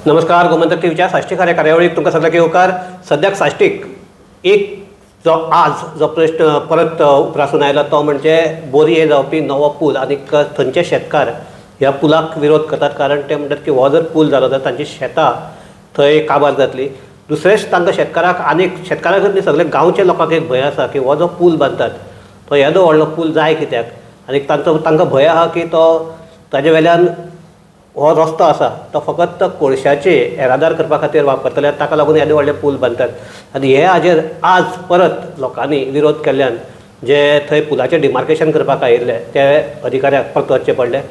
नमस्कार, गोमंतक टीव्हीच्या साश्टी खाऱ्या कार्यावळीक तुमकां सगळ्यांक येवकार. सद्याक साश्टीक एक जो आज जो प्रश्न परत उप्रासून आयला तो म्हणजे बोरये जावपी नवो पूल आनी थंयचे शेतकार ह्या पुलाक विरोध करतात, कारण ते म्हणटात की हो जर पूल जालो तर तांची शेतां थंय काबार जातली. दुसरेंच तांकां शेतकाराक आनीक शेतकाराक न्ही सगळे गांवच्या लोकांक एक भंय आसा की हो जो पूल बांदतात तो येदो व्हडलो पूल जाय कित्याक, आनी तांचो तांकां भंय आहा की तो ताजे वेल्यान हो रस्तो आसा तो फकत कोळशाचे येरादार करपा खातीर वापरतले, ताका लागून येदे व्हडले पूल बांदतात. आनी हे हाजेर आज परत लोकांनी विरोध केल्ल्यान जे थंय पुलाचें डिमार्केशन करपाक आयिल्ले ते अधिकाऱ्याक परत वचचें पडलें.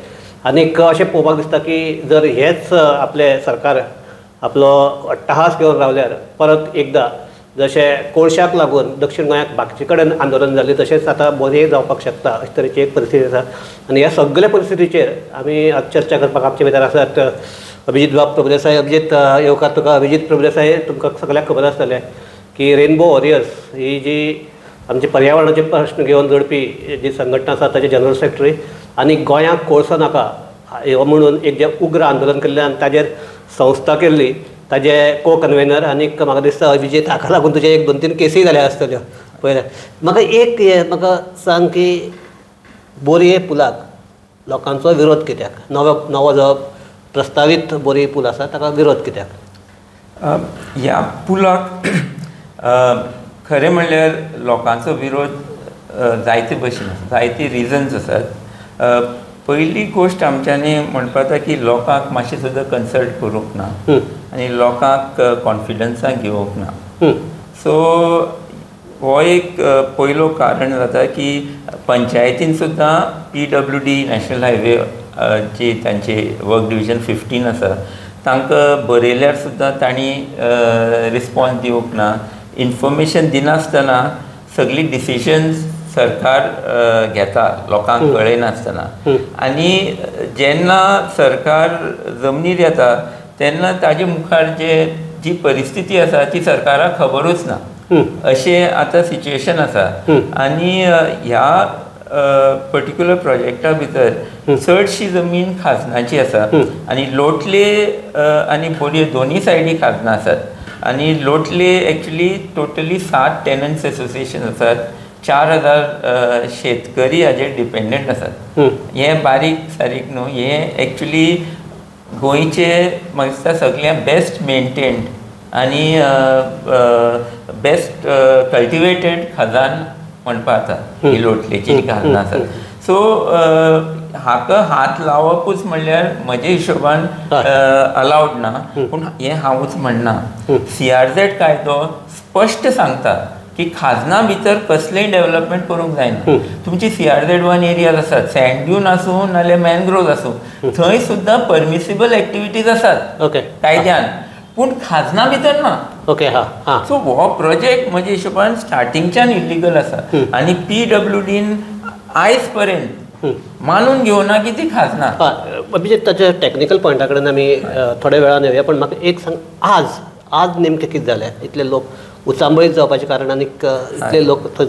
आनीक अशें पळोवपाक दिसता की जर हेच आपलें सरकार आपलो अट्टाहास घेवन रावल्यार परत एकदां जशें कोळशाक लागून दक्षिण गोंयाक बाकीचे कडेन आंदोलन जालें तशेंच आतां बोरये जावपाक शकता अशे तरेची एक परिस्थिती आसा. आनी ह्या सगल्या परिस्थितीचेर आमी आज चर्चा करपाक आमचे भितर आसात अभिजीत बाब प्रभुदेसाय. अभिजीत, येवकार तुका. अभिजीत प्रभुदेसाय, तुमकां सगळ्यांक खबर आसतलें की रेनबो वॉरियर्स ही जी आमचे पर्यावरणाचे प्रश्न घेवन जोडपी जी संघटना आसा ताचे जनरल सेक्रेटरी आनी गोंयाक कोळसो नाका हो म्हणून एक जें उग्र आंदोलन केल्लें आनी ताजेर संस्था केल्ली ताजे को कन्वेनर. आनीक म्हाका दिसता अभिजीत हाका लागून तुजे एक दोन तीन केसी जाल्या आसतल्यो. पयलें म्हाका एक हें म्हाका सांग की बोरये पुलाक लोकांचो विरोध कित्याक, नवो नवो जो प्रस्तावीत बोरये पूल आसा ताका विरोध कित्याक? ह्या पुलाक खरें म्हणल्यार लोकांचो विरोध जायते भशेन आसा, जायते रिजन्स आसात. पयली गोश्ट आमच्यांनी म्हणपा जाता की लोकांक मातशें सुद्दां कन्सल्ट करूंक ना आनी लोकांक कॉन्फिडन्सान घेवंक ना. सो हो एक पयलो कारण जाता की पंचायतीन सुद्दां PWD national highway जी तांची वर्क डिविजन 15 आसा तांकां बरयल्यार सुद्दां तांणी रिस्पॉन्स दिवंक ना. इन्फॉर्मेशन दिनासतना सगळीं डिसिजन्स सरकार घेता लोकांक कळयनासतना. आनी जेन्ना सरकार जमनीर येता तेन्ना ताजे मुखार जे जी परिस्थिती आसा ती सरकाराक खबरूच ना, अशें आतां सिच्युएशन आसा. आनी ह्या पर्टिक्युलर प्रोजेक्टा भितर चडशी जमीन खाजनाची आसा आनी लोटले आनी बोरये दोनूय सायडी खाजनां आसात. आनी लोटले एक्चुली टोटली 7 टेनंट्स एसोसिएशन आसात, 4000 शेतकरी हाजेर डिपेंडंट आसात. हें बारीक सारीक न्हू, हें एक्चुली गोंयचे म्हाका दिसता सगळ्यांत बेस्ट मेनटेन्ड आनी बेस्ट कल्टिवेटेड खजान म्हणपा जाता ही लोटलेची खाजनां आसात. सो हाका हात लावपूच म्हणल्यार म्हजे हिशोबान अलावड ना, पूण हें हांवूच म्हणना. CRZ कायदो स्पश्ट सांगता की खाजना भितर कसलेंय डेव्हलपमेंट करूंक जायना. तुमची CRZ 1 areas आसात, सँड ड्यून आसूं नाल्यार मॅनग्रोव्ज आसूं, थंय सुद्दां परमिसिबल एक्टिविटीज आसात कायद्यान, पूण खाजना भितर ना. ओके, हां. सो हो प्रोजेक्ट म्हज्या हिशोबान स्टार्टिंगच्यान इल्लिगल आसा आनी PWDन आयज पर्यंत मानून घेवना की ती खाजना. अभिजीत, ताच्या टॅक्निकल पॉयंटा कडेन आमी थोड्या वेळान येवया, पण म्हाका एक सांग, आज आज नेमकें कितें जालें इतले लोक उचांबळीत जावपाचें कारण आनीक इतले लोक थंय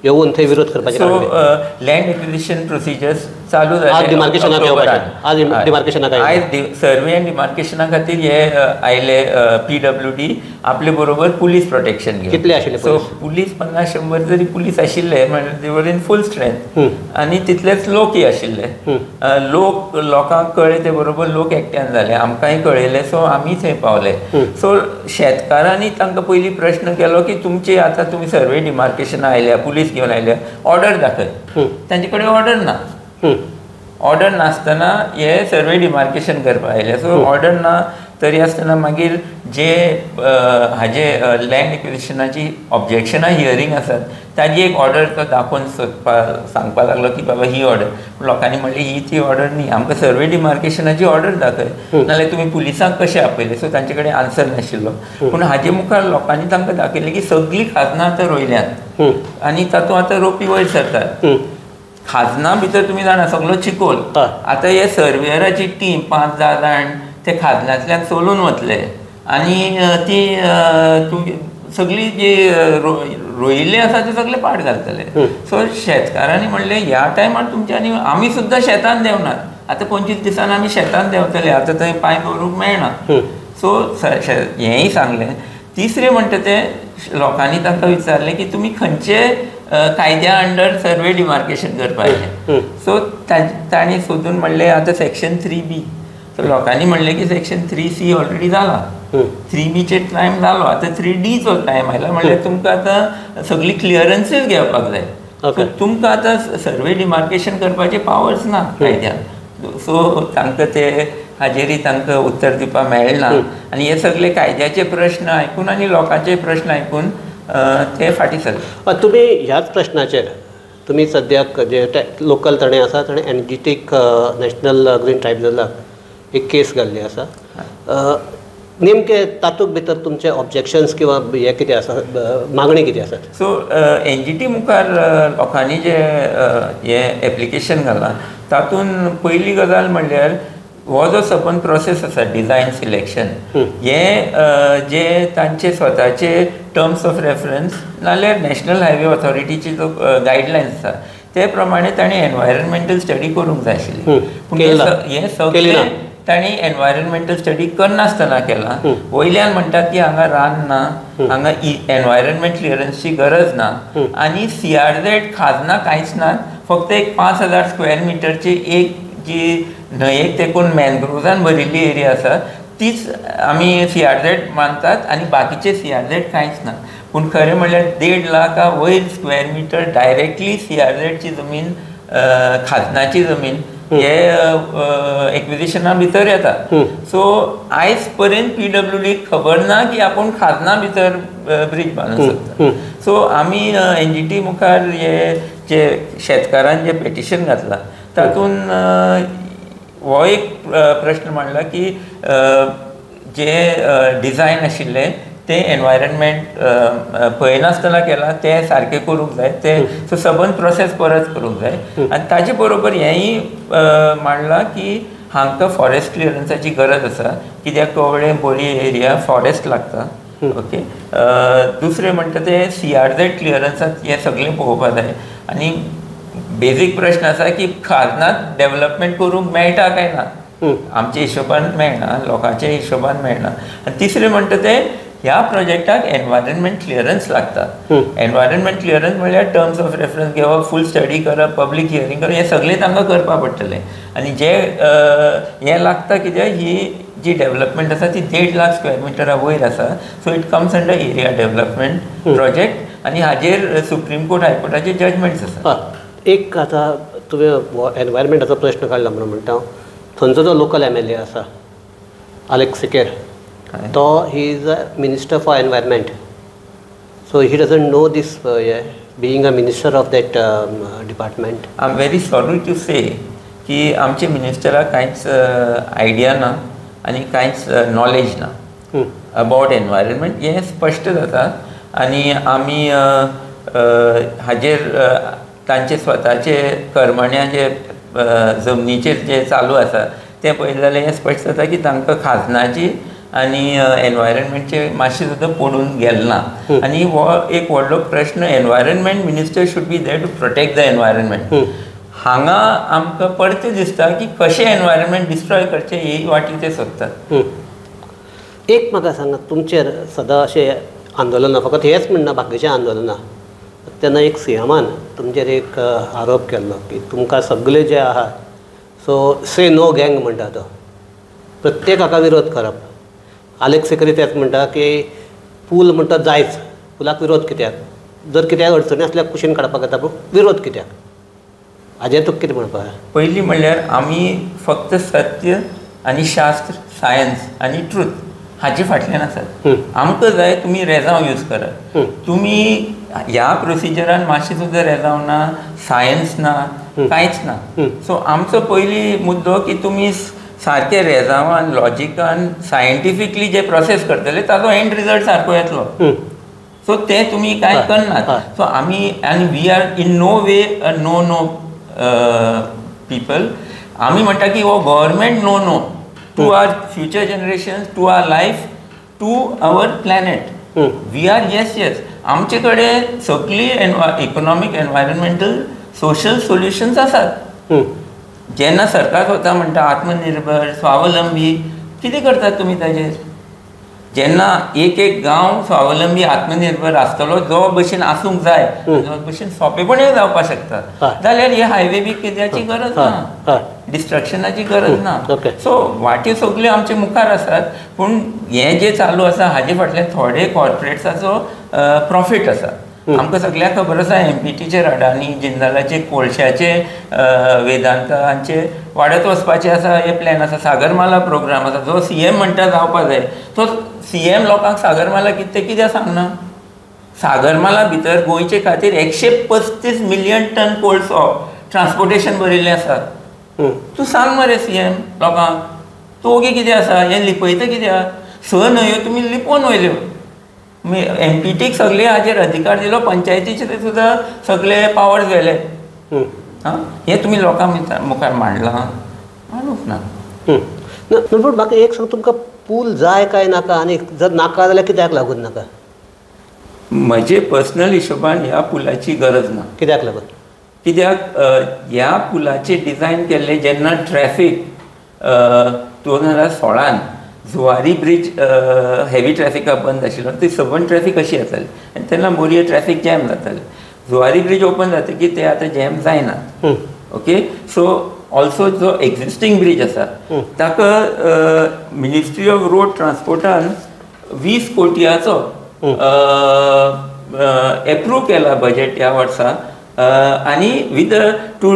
येवन थंय विरोध करपाचें कारण? सो लँड एक्विजिशन प्रोसिजर्स चालू जाले. आज डिमार्केशनाक येवपाचें, आज डिमार्केशनाक आयज सर्वे आनी डिमार्केशना खातीर हे आयले PWD आपले बरोबर पुलीस प्रोटेक्शन घेवन. कितले आशिल्ले? सो पुलीस 50-100 जरी पुलीस आशिल्ले म्हणल्यार they were in full strength आनी तितलेच लोकय आशिल्ले. लोक लोकांक कळ्ळे ते बरोबर लोक एकट्यान जाले, आमकांय कळयले, सो आमी थंय पावले. सो शेतकारांनी तांकां पयलीं प्रश्न केलो की तुमचे आतां तुमी सर्वे डिमार्केशना आयल्या, पुलीस घेवन आयल्या, ऑर्डर दाखय. तांचे कडेन ऑर्डर ना. ऑर्डर नासतना हे सर्वे डिमार्केशन करपाक आयले. सो ऑर्डर ना तरी आसतना मागीर जे हाजे लँड एक्विजिशनाची ऑब्जेक्शनां हियरींग आसात ताजी एक ऑर्डर तो दाखोवन सोदपा सांगपाक लागलो की बाबा ही ऑर्डर. लोकांनी म्हणलें ही ती ऑर्डर न्ही, आमकां सर्वे डिमार्केशनाची ऑर्डर दाखय, नाल्यार तुमी पुलिसांक कशें आपयले. सो तांचे कडेन आन्सर नाशिल्लो. पूण हाजे मुखार लोकांनी तांकां दाखयलें की सगळीं खाजनां आतां रोयल्यांत आनी तातूंत आतां रोपी वयर सरतात. खाजना भितर तुमी जाणा सगळो चिकोल. आतां हे सर्वेयराची टीम 5-10 जाण ते खाजनांतल्यान चलून वतले आनी ती सगळी जी रोयिल्ले आसा ते सगळे पाड घालतले. सो शेतकारांनी म्हणलें ह्या टायमार तुमच्यांनी आमी सुद्दां शेतान देंवनात, आतां 25 दिसांनी आमी शेतान देंवतले, आतां थंय पांय दवरूंक मेळना. सो हेंय सांगलें. तिसरें म्हणटा तें लोकांनी तांकां विचारलें की तुमी खंयचे कायद्या अंडर सर्वे डिमार्केशन करपाचें. सो तांणी सोदून म्हणलें आतां सेक्शन 3B. सो लोकांनी म्हणलें की सेक्शन 3C already जाला, 3Bचेर टायम जालो, आतां 3Dचो टायम आयला, म्हणल्यार तुमकां आतां सगळी क्लियरन्सीस घेवपाक जाय. तुमकां आतां सर्वे डिमार्केशन करपाचे पावर्स ना कायद्यान. सो तांकां ते हाजेरय तांकां उत्तर दिवपाक मेळना. आनी हे सगळे कायद्याचे प्रश्न आयकून आनी लोकांचे प्रश्न आयकून ते फाटीं सरले. तुमी ह्याच प्रश्नाचेर तुमी सद्याक जे लोकल ताणें आसा ताणें एनजीटीक नॅशनल ग्रीन ट्रायब्युनलाक एक केस घाल्ली आसा. नेमके तातूंत भितर तुमचे ऑब्जेक्शन्स किंवा हे कितें आसा, मागणी कितें आसात? सो एनजीटी मुखार लोकांनी जे हें एप्लिकेशन घालां तातूंत पयली गजाल म्हणल्यार हो जो सबंद प्रोसेस आसा डिझायन सिलेक्शन हें जे तांचे स्वताचे टर्म्स ऑफ रेफरन्स नाल्यार नॅशनल हायवे ऑथॉरिटीची जो गायडलायन्स आसा ते प्रमाणे तांणी एनवायरमेंटल स्टडी करूंक जाय आशिल्ली. पूण हें सगळें तांणी एनवायरमेंटल स्टडी करनासतना केलां. वयल्यान म्हणटात की हांगा रान ना, हांगा एनवायरमेंट क्लियरन्सची गरज ना आनी CRZ खाजना कांयच ना, फक्त एक 5000 स्क्वेअर मिटरची एक जी न्हंयेक तेकून मॅनग्रोव्सान भरिल्ली एरिया आसा तीच आमी CRZ मानतात आनी बाकीचे CRZ कांयच ना. पूण खरें म्हणल्यार 1.5 लाखा वयर स्क्वेअर मिटर डायरेक्टली CRZची जमीन, खाजनाची जमीन हे एक्विजिशना भितर येता. सो आयज पर्यंत PWD खबर ना की आपूण खाजना भितर ब्रीज बांदूंक शकता. सो आमी NGT मुखार हे जे शेतकारान जे पेटिशन घातलां तातूंत हो एक प्रश्न मांडला की जे डिझायन आशिल्लें तें एनवायरमेंट पळयनासतना केलां तें सारकें करूंक जाय, तें सो सबंद प्रोसेस परत करूंक जाय. आनी ताजे बरोबर हेंय मांडलां की हांकां फॉरेस्ट क्लियरन्साची गरज आसा कित्याक कवळें बोरी एरिया फॉरेस्ट लागता. ओके, दुसरें म्हणटा तें CRZ क्लियरन्सांत हें सगळें पळोवपाक जाय. आनी बेजीक प्रश्न आसा की खाजनांत डेवलपमेंट करूंक मेळटा काय ना, आमच्या हिशोबान मेळना, लोकांच्या हिशोबान मेळना. आनी तिसरें म्हणटा तें ह्या प्रोजेक्टाक एनवायरमेंट क्लियरन्स लागता. एनवायरमेंट क्लियरन्स म्हणल्यार टर्म्स ऑफ रेफरन्स घेवप, फूल स्टडी करप, पब्लीक हियरींग करप, हें सगळें तांकां करपाक पडटलें. आनी जे हें लागता कित्याक ही जी डेवलपमेंट आसा ती 1.5 लाख स्क्वेअर मिटरा वयर आसा. So it comes under area development project आनी हाजेर सुप्रीम कोर्ट हायकोर्टाचे जजमेंट्स आसा. एक आतां तुवें एनवायरमेंटाचो प्रश्न काडला म्हणून म्हणटा, थंयचो जो लोकल MLA आसा आलेक्स सिकेर, तो he is a minister for environment. So he doesn't know this being a minister of that department. I am very sorry to say की आमचे मिनिस्टराक कांयच आयडिया ना आनी कांयच नॉलेज ना अबावट एनवायरमेंट, हें स्पश्ट जाता. आनी आमी हाजेर तांचे स्वताचे कर्मण्या जे जमनीचेर जे चालू आसा तें पळयलें जाल्यार हें स्पश्ट जाता की तांकां खाजनाची आनी एनवायरमेंटचे मातशें सुद्दां पडून गेलें ना. आनी हो एक व्हडलो प्रश्न, environment minister should be there to protect the environment. हांगा आमकां परतें दिसता की कशें एनवायरमेंट डिस्ट्रॉय करचें ही वाटी ते सोदतात. एक म्हाका सांगा, तुमचेर सदां अशें आंदोलनां, फकत हेंच म्हणना बाकीचें आंदोलनां, तेन्ना एक सीएमान तुमचेर एक आरोप केल्लो की तुमकां सगळे जे आहा सो से नो गँग म्हणटा तो, प्रत्येक हाका विरोध करप. आलेक्स सिकेरी तेच म्हणटा की पूल म्हणटा जायच, पुलाक विरोध कित्याक, जर कित्याक अडचणी आसल्यार कुशीन काडपाक येता, पूण विरोध कित्याक, हाजेर तुका कितें म्हणपाक? पयलीं म्हणल्यार आमी फक्त सत्य आनी शास्त्र, सायन्स आनी ट्रूथ हाचे फाटल्यान आसात. आमकां जाय तुमी रेजांव यूज करात, तुमी ह्या प्रोसिजरान मातशें सुद्दां रेजांव ना, सायन्स ना, कांयच ना. सो आमचो पयलीं मुद्दो की तुमी सारके रेजावान, लॉजिकान, सायंटिफिकली जे प्रोसेस करतले ताजो एंड रिजल्ट सारको येतलो. सो तें तुमी कांय करनात. सो आमी आनी we are in no way no no people. आमी म्हणटा की हो government no no to our future generations, to our life, to our planet. We are yes yes. आमचे कडेन सगळी इकॉनॉमीक, एनवायरमेंटल, सोशल सोल्युशन्स आसात. जेन्ना सरकार स्वता म्हणटा आत्मनिर्भर, स्वावलंबी, कितें करतात तुमी ताजेर? जेन्ना एक एक गांव स्वावलंबी आत्मनिर्भर आसतलो जो भशेन आसूंक जाय, जो भशेन सोंपेपणी जावपाक शकता, जाल्यार हे हायवे बी कित्याची गरज ना, डिस्ट्रक्शनाची गरज ना. सो वाट्यो सगल्यो आमचे मुखार आसात, पूण हें जें चालू आसा हाजे फाटल्यान थोडे कॉर्पोरेट्साचो प्रॉफीट आसा. आमकां सगळ्यांक खबर आसा एमपीटीचे अडानी, जिंदालाचे, कोळशाचे, वेदांतांचे वाडत वचपाचे आसा हे प्लॅन आसा. सागरमाला प्रोग्राम आसा जो सीएम म्हणटा जावपा जाय, तो सीएम लोकांक सागरमाला कितें तें कित्याक सांगना? सागरमाला भितर गोंयचे खातीर 135 मिलियन टन कोळसो ट्रान्सपोर्टेशन भरिल्लें आसा. तूं सांग मरे सीएम लोकांक, तूं ओगी कितें आसा, हें लिपयता कित्याक? 6 न्हंयो तुमी लिपोवन वयल्यो. एमपीटीक सगळे हाजेर अधिकार दिलो, पंचायतीचे सुद्दां सगळे पावर्स व्हेले. आं, हें तुमी लोकां मुखार मांडलां? मांडूंक ना. पूण म्हाका एक सांग, तुमकां पूल जाय काय नाका, आनी जर नाका जाल्यार कित्याक लागून नाका? म्हजे पर्सनल हिशोबान ह्या पुलाची गरज ना. कित्याक लागून? कित्याक ह्या पुलाचें डिजायन केल्लें जेन्ना ट्रॅफीक 2016 जुवारी ब्रिज हेवी ट्रॅफिका बंद आशिल्लो, ती सबंद ट्रॅफीक अशी जाताली आनी तेन्ना बोरये ट्रॅफीक जॅम जातालें. जुवारी ब्रिज ओपन जातकीर ते आतां जॅम जायना. ओके, सो ऑल्सो जो एक्झिस्टींग ब्रिज आसा ताका मिनिस्ट्री ऑफ रोड ट्रान्सपोर्टान 20 कोटीयाचो एप्रूव केला बजेट ह्या वर्सा, आनी with to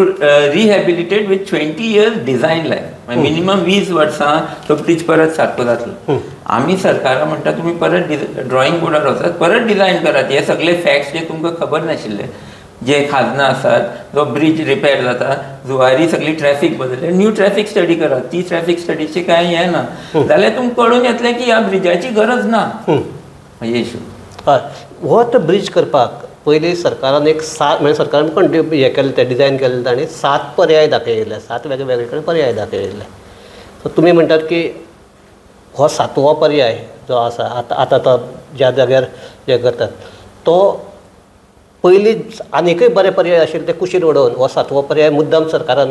rehabilitate with 20 years design life, minimum 20 वर्सां तो ब्रिज परत सारको जातलो. आमी सरकारा म्हणटा तुमी परत ड्रॉइंग बोर्डार वचात, परत डिजायन करात. हे सगळे फॅक्ट्स जे तुमकां खबर नाशिल्ले, जे खाजनां आसात, जो ब्रिज रिपेर जाता, जुवारी सगळी ट्रॅफीक बदलले, न्यू ट्रॅफीक स्टडी करात. ती ट्रॅफीक स्टडीची कांय हें ना जाल्यार तुमकां कळून येतलें की ह्या ब्रिजाची गरज ना. हे इशू. हय, हो तो ब्रिज करपाक पयलीं सरकारान एक 7, म्हणजे सरकारान कोण हें केलें तें डिजायन केलें, ताणें 7 पर्याय दाखयले, 7 वेगळे वेगळे कडेन पर्याय दाखयले. सो तुमी म्हणटात की हो 7वो पर्याय जो आसा आतां आतां तो ज्या जाग्यार हें करतात तो पयलीं आनीकय बरे पर्याय आशिल्ले ते कुशीन उडोवन हो 7वो पर्याय मुद्दाम सरकारान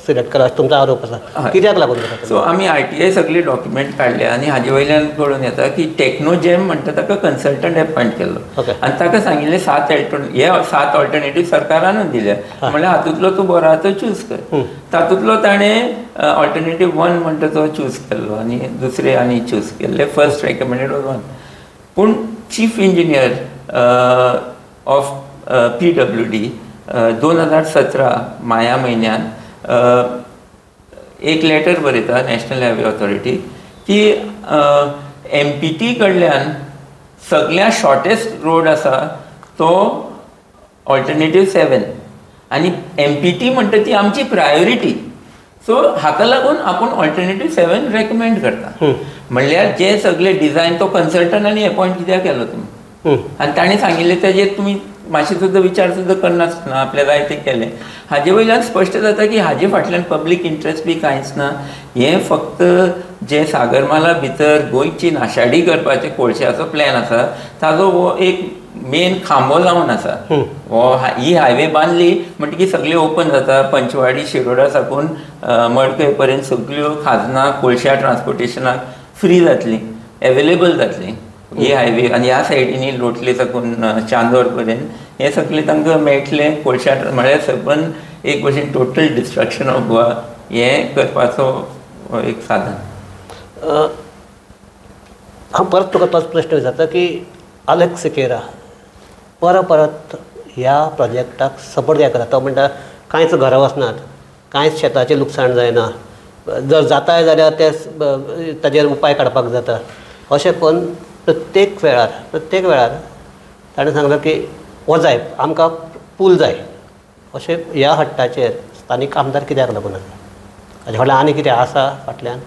सिलेक्ट केला अशें तुमचो आरोप आसा, कित्याक लागून? सो आमी आरटीआय सगळे डॉक्युमेंट काडले आनी हाजे वयल्यान कळून येता की टेक्नोजॅम म्हणटा ताका कन्सल्टंट एपॉयंट केल्लो आनी ताका सांगिल्लें 7 हे 7 ऑल्टरनेटीव सरकारानूच दिले, म्हणल्यार हातूंतलो तूं बरो आहा तो चूज कर. तातूंतलो ताणें ऑल्टरनेटीव 1 म्हणटा तो चूज केल्लो आनी दुसरे आनी चूज केल्ले, फर्स्ट रेकमेंडेड वॉज 1. पूण चीफ इंजिनियर ऑफ PWD 2017 माया म्हयन्यान एक लेटर बरयता नॅशनल हायवे ऑथॉरिटी की एमपीटी कडल्यान सगळ्या शॉर्टेस्ट रोड आसा तो ऑल्टरनेटीव 7 आनी एमपीटी म्हणटा ती आमची प्रायोरिटी, सो हाका लागून आपूण ऑल्टरनेटीव 7 रेकमेंड करता. म्हणल्यार जे सगळे डिजायन तो कन्सल्टंटांनी एपॉयंट कित्याक केलो तुमी, आनी ताणें सांगिल्लें तेजेर तुमी मातशें सुद्दां विचार सुद्दां करनासतना आपल्या जाय तें केलें. हाजे वयल्यान स्पश्ट जाता की हाजे फाटल्यान पब्लीक इंट्रस्ट बी कांयच ना. हें फक्त जे सागरमाला भितर गोंयची नाशाडी करपाचे कोळशाचो प्लॅन आसा ताजो हो एक मेन खांबो जावन आसा. हो ही हायवे बांदली म्हणटकीर सगळें ओपन जाता, पंचवाडी शिरोडा साकून मडकय पर्यंत सगळ्यो खाजनां कोळशा ट्रान्सपोर्टेशनाक फ्री जातली, एवेलेबल जातली ही हायवे. आनी ह्या सायडीनी लोटले साकून चांदोर पर्यंत हें सगळें तांकां मेळटलें कोळशा, म्हळ्यार सबंद एक भशेन टोटल डिस्ट्रक्शन ऑफ गोवा हें करपाचो एक साधन. हांव परत तुका तोच प्रश्न विचारता की आलेक्स सिकेरा परत परत ह्या प्रोजेक्टाक सपोर्ट कित्याक करता? तो म्हणटा कांयच घरा वचनात, कांयच शेताचें लुकसाण जायना, जर जाताय जाल्यार ते ताजेर उपाय काडपाक जाता, अशें करून प्रत्येक वेळार ताणें सांगलां की हो जाय आमकां, पूल जाय. अशें ह्या हट्टाचेर स्थानीक आमदार कित्याक लागून आसा? हाजे फाटल्यान आनी कितें आसा फाटल्यान?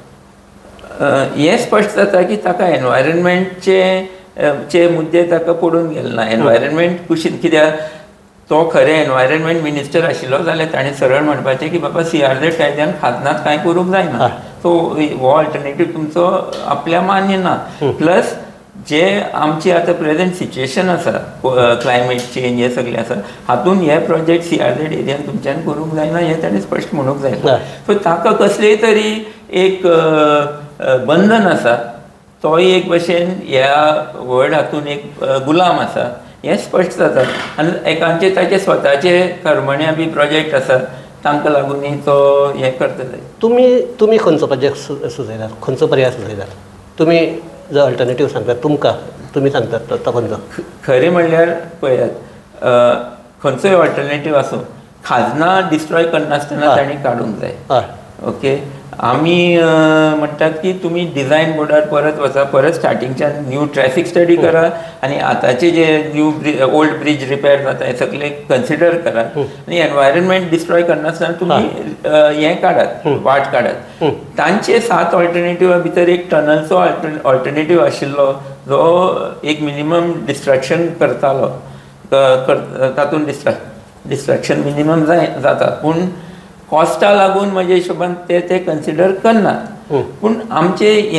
हें स्पश्ट जाता की ताका एनवायरमेंटचे चे मुद्दे ताका पडून गेले ना. एनवायरमेंट कुशीन कित्याक तो खरें एनवायरमेंट मिनिस्टर आशिल्लो जाल्यार ताणें सरळ म्हणपाचें की बाबा CRZ कायद्यान खाजनात कांय करूंक जायना, सो हो ऑल्टरनेटीव तुमचो आपल्या मान्य ना. प्लस जे आमची आतां प्रेजेंट सिच्युएशन आसा, क्लायमेट चेंज हे सगळें आसा, हातून हे प्रोजेक्ट CRZ एरियान तुमच्यान करूंक जायना हें ताणें स्पश्ट म्हणूंक जाय. सो ताका कसलेय तरी एक बंधन आसा, तोय एक भशेन ह्या व्हड हातून एक गुलाम आसा हें स्पश्ट जाता. आनी एकांचे ताचे स्वताचे करमण्या बी प्रोजेक्ट आसा तांकां लागूनय तो हें करतले. तुमी खंयचो प्रोजेक्ट सुचयतात, खंयचो पर्याय सुचयतात तुमी? जो अल्टरनेटीव सांगतात तुमकां, तुमी सांगतात तो खंयचो? खरें म्हणल्यार पळयात, खंयचोय ऑल्टरनेटीव आसूं, खाजनां डिस्ट्रॉय करनासतना तांणी काडूंक जाय. ओके, आमी म्हणटात की तुमी डिझायन बोर्डार परत वचा, परत स्टार्टिंगच्यान न्यू ट्रॅफिक स्टडी करा आनी आतांचे जे न्यू ओल्ड ब्रिज रिपेर जाता हे सगळे कन्सिडर करात आनी एनवायरमेंट डिस्ट्रॉय करनासतना तुमी हें काडात, वाट काडात. तांचे 7 ऑल्टरनेटिवा भितर एक टनलचो ऑल्टरनेटीव आशिल्लो जो एक मिनिमम डिस्ट्रक्शन करतालो, तातूंत डिस्ट्रक्शन मिनिमम जाता, पूण कॉस्टा लागून म्हज्या हिशोबान ते कन्सिडर करनात. पूण आमचें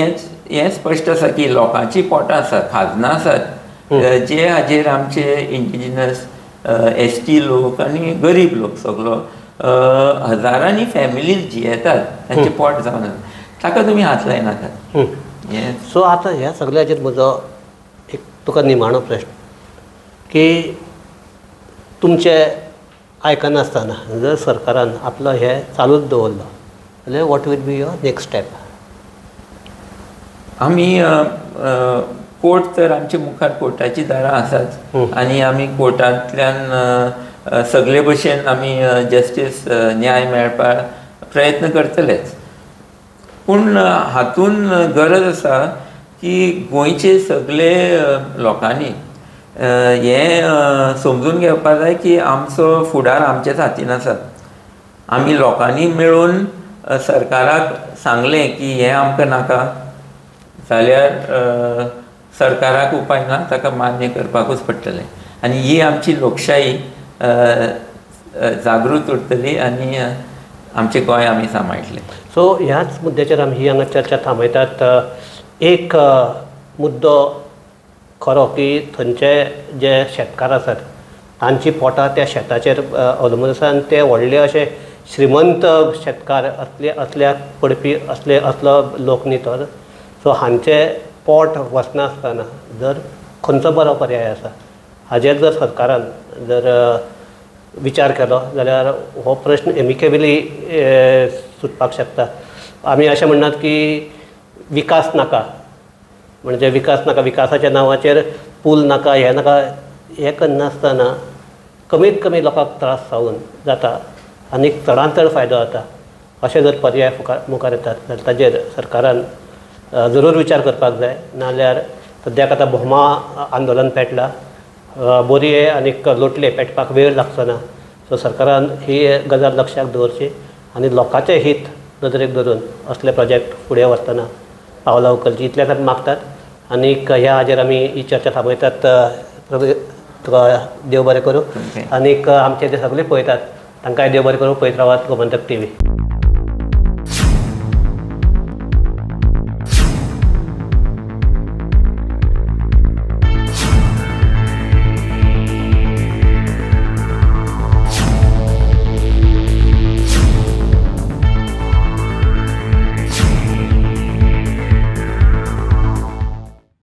हें स्पश्ट आसा की लोकांची पोटां आसात, खाजनां आसात, जे हाजेर आमचे इंडिजिनस एस टी लोक आनी गरीब लोक सगलो हजारांनी फॅमिलीज जियेतात, तांचें पोट जावन ताका तुमी हात लायनाकात. सो आतां ह्या सगळ्याचेर म्हजो एक तुका निमाणो प्रश्न की तुमचे आयकनासतना जर सरकारान आपलो हें चालूच दवरलो जाल्यार what will be your next step? आमी कोर्ट तर आमच्या मुखार कोर्टाची दारां आसात आनी आमी कोर्टांतल्यान सगळे भशेन आमी जस्टीस न्याय मेळपाक प्रयत्न करतलेच. पूण हातून गरज आसा की गोंयचे सगळे लोकांनी हें समजून घेवपाक जाय की आमचो फुडार आमच्याच हातीन आसा. आमी लोकांनी मेळून सरकाराक सांगलें की हें आमकां नाका जाल्यार सरकाराक उपाय ना, ताका मान्य करपाकूच पडटलें. आनी ही आमची लोकशाही जागृत उरतली आनी आमचें गोंय आमी सांबाळटले. सो ह्याच मुद्द्याचेर आमी ही हांगा चर्चा थांबयतात. एक मुद्दो खरो की थंयचे जे शेतकार आसात तांची पोटां त्या शेताचेर अवलंबून आसा आनी ते व्हडले अशे श्रीमंत शेतकार असले असल्याक पडपी असले असलो लोक न्ही तर. सो हांचें पोट वचनासतना जर खंयचो बरो पर्याय आसा हाजेर जर सरकारान जर विचार केलो जाल्यार हो प्रश्न एमिकेबली सुटपाक शकता. आमी अशें म्हणनात की विकास नाका, म्हणजे विकास नाका, विकासाच्या नांवाचेर पूल नाका, हें नाका, हें करनासतना कमीत कमी लोकांक त्रास जावन जाता आनी चडांत चड फायदो जाता अशें जर पर्याय मुखार येतात जाल्यार ताजेर सरकारान जरूर विचार करपाक जाय. नाजाल्यार सद्याक आतां भोमा आंदोलन पेटलां, बोरये आनी लोटले पेटपाक वेळ लागचो ना. सो सरकारान ही गजाल लक्षाक दवरची आनी लोकांचें हीत नदरेक धरून असले प्रोजेक्ट फुडें व्हरतना पावलां उखलची, इतल्याच आमी मागतात. आनीक ह्या हाजेर आमी ही चर्चा थांबयतात. तुका देव बरें करूं आनीक आमचे जे सगळे पळयतात तांकांय देव बरें करूं. पळयत रावात गोमंतक टीव्ही.